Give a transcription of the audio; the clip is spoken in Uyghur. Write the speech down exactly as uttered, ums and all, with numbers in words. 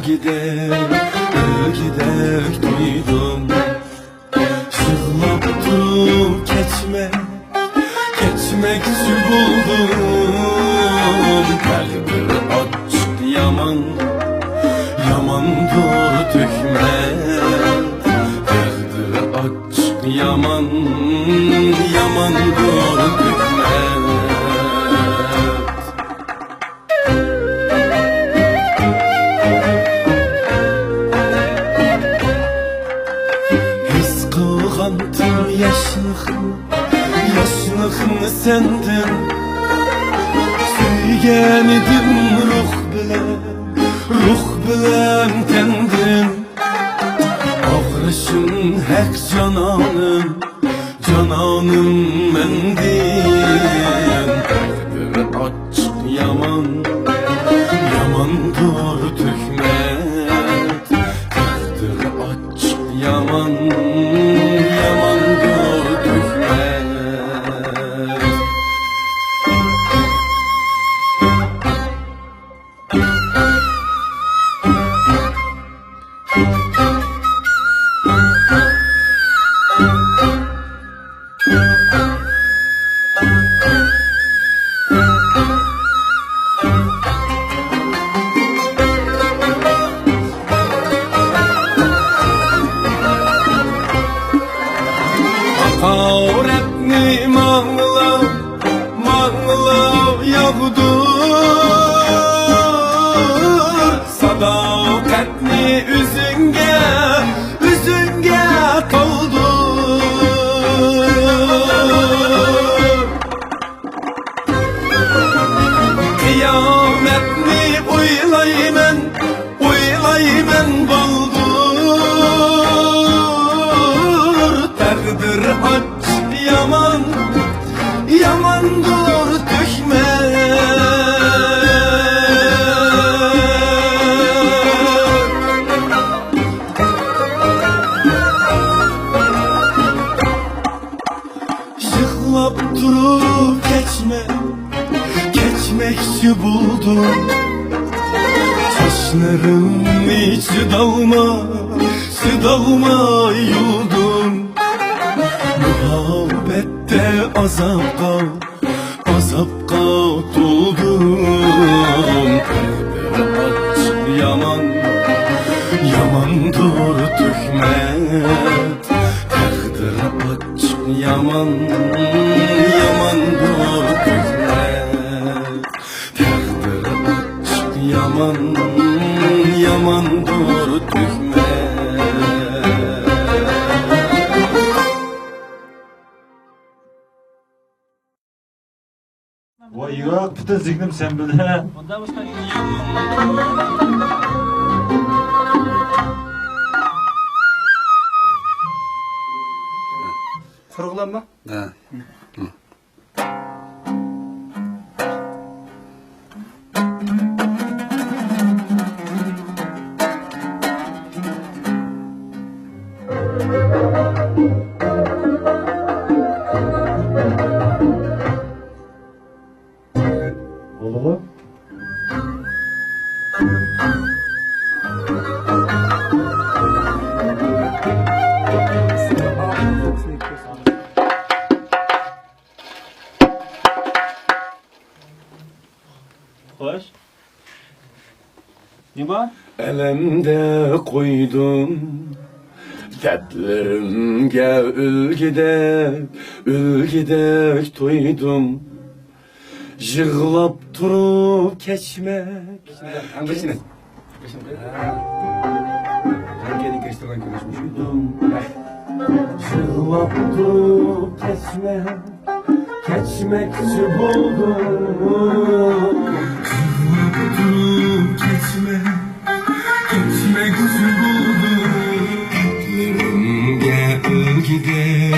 ئۆلگۈدەك، ئۆلگۈدەك تويدۇم. يىغلاپ تۇرۇپ كەچمە، كەچمەكچى بولدۇم. تەقدىر ئاچچىق يامان، ياماندۇر تۆھمەت. تەقدىر ئاچچىق يامان، ياماندۇر تۆھمەت. ھېس قىلغانتىم ياشلىقنى، ياشلىقنى سەندىن. سۆيگەنىدىم روھ بىلەن، روھ بىلەن تەندىن. ئاغرىشىم ھەق جانانىم، جانانىم مەندىن. تەقدىر ئاچچىق يامان، ياماندۇر تۆھمەت. تەقدىر ئاچچىق يامان، ياماندۇر تۆھمەت. ھاقارەتنى ماڭىلا، ماڭىلا ياغدۇر. ساداقەتنى ئۆزۈڭگە، ئۆزۈڭگە قالدۇر. قىيامەتنى ئويلايمەن، ئويلايمەن بالدۇر. تەقدىر ئاچچىق يامان، ياماندۇر تۆھمەت. يىغلاپ تۇرۇپ كەچمە، كەچمەكچى بولدۇم. چاچلىرىمنى چىدالماي، چىدالماي يۇدۇم. مۇھەببەتتە ئازابقا، ئازابقا تولدۇم. تەقدىر ئاچچىق يامان، ياماندۇر تۆھمەت. تەقدىر ئاچچىق يامان، ياماندۇر تۆھمەت. تەقدىر ئاچچىق يامان، ياماندۇر تۆھمەت. ۋاي يوق، پۈتۈن زېھنىم سەن بىلەن. قۇرۇقلامما؟ ھە. بولدىغۇ؟ خوش. نېمە؟ ئەلەمدە قويدۇم، دەردلىرىمگە ئۆلگۈدەك، ئۆلگۈدەك تويدۇم. يىغلاپ تۇرۇپ كەچمەك. يىغلاپ تۇرۇپ كەچمەك، كەچمەكچى بولدۇم. يىغلاپ تۇرۇپ كەچمەك، كەچمەكچى بولدۇم. دەردلىرىمگە ئۆلگۈدەك.